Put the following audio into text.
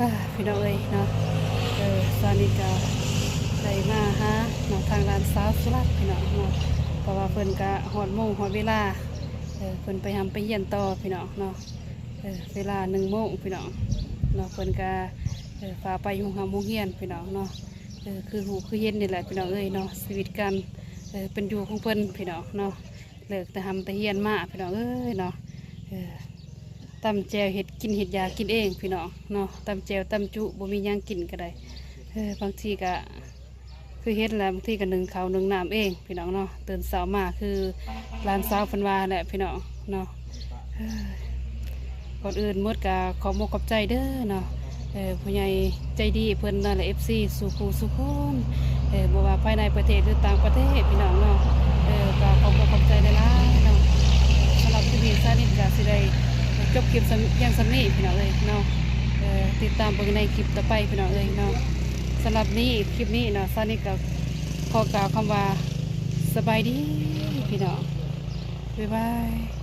ອ່າ ພີ່ນ້ອງເອີຍເນາະ ເອີ ສາວນິດກໍໄດ້ມາຫາເນາະ ທາງຫຼານສາວສຸລັດ ພີ່ນ້ອງເນາະ ເພາະວ່າເພິ່ນກໍຮອດໂມງຮອດເວລາ ເອີ ເພິ່ນໄປຮ່ຳໄປຮຽນຕໍ່ ພີ່ນ້ອງເນາະ ເອີ ເວລາໜຶ່ງໂມງ ພີ່ນ້ອງເນາະ ເພິ່ນກໍ ເອີ ພາໄປໂຮງຮ່ຳໂຮງຮຽນ ພີ່ນ້ອງເນາະ ເອີ ຄືຮູ້ຄືເຫັນນີ້ແຫຼະ ພີ່ນ້ອງເອີຍເນາະ ຊີວິດການ ເອີ ເປັນຢູ່ຂອງເພິ່ນ ພີ່ນ້ອງເນາະ ເລີກແຕ່ຮ່ຳແຕ່ຮຽນມາ ພີ່ນ້ອງເອີຍເນາະ ເອີ ຕຳແຈ່ວເຮັດກິນເຮັດຢາກິນເອງ ພີ່ນ້ອງເນາະ ຕຳແຈ່ວຕຳຈຸ ບໍ່ມີຫຍັງກິນກໍໄດ້ ເອີ ບາງທີກໍ ຄືເຫັນແຫຼະ ບາງທີກໍໜຶ້ງເຂົ້າໜຶ້ງນ້ຳເອງ ພີ່ນ້ອງເນາະ ຕື່ນເຊົ້າມາຄືຫຼານສາວເພິ່ນວ່າແຫຼະ ພີ່ນ້ອງເນາະ ເອີ ກ່ອນອື່ນໝົດກໍຂອບມຸກຂອບໃຈເດີເນາະ ເອີ ຜູ້ໃຫຍ່ໃຈດີເພິ່ນນັ້ນແຫຼະ ເອັຟຊີ ສູ່ຜູ້ສູ່ຄົນ ເອີ ບໍ່ວ່າພາຍໃນປະເທດ ຫຼື ຕ່າງປະເທດ ພີ່ນ້ອງເນາະ ເອີ ກໍຂອບມຸກຂອບໃຈຫຼາຍໆເນາະ ສຳລັບຄລິບນີ້ ສາວນິດກໍຊິໄດ້ຈົບຄລິບສ່ຳ ພຽງສ່ຳນີ້ ພີ່ນ້ອງເອີຍເນາະ ເອີ ຕິດຕາມເບິ່ງໃນຄລິບຕໍ່ໄປ ພີ່ນ້ອງເອີຍເນາະ ສຳລັບນີ້ ຄລິບນີ້ເນາະ ສາວນິດກໍຂໍກ່າວຄຳວ່າ ສະບາຍດີ ພີ່ນ້ອງ ບາຍບາຍ.